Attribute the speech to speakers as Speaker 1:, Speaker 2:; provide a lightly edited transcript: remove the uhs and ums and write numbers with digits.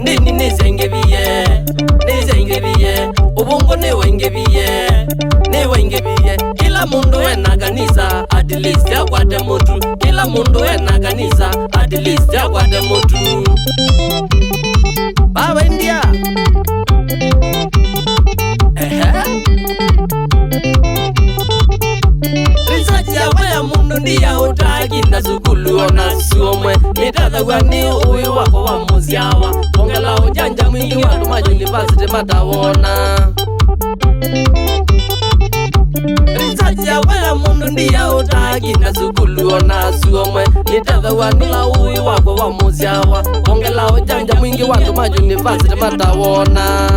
Speaker 1: Ndini nisengeviye, nisengeviye. Ubongo niwengeviye, niwengeviye. Kila mundu ena kanisa, at least akwate mutu. Kila mundu ena kanisa, at least akwate mutu. Baba India. Ehe. Research yakwa ya mundu ndiya utaki na sukulu ona suomwe nitathagwa ni uyu wako wa musyawa ongela ujanja mwingi wandu ma university matawona. Research yakwa ya mundu ndiya utaki na sukulu ona suomwe nitathagwa ni uyu wako wa musyawa ongela ujanja mwingi wandu ma university matawona.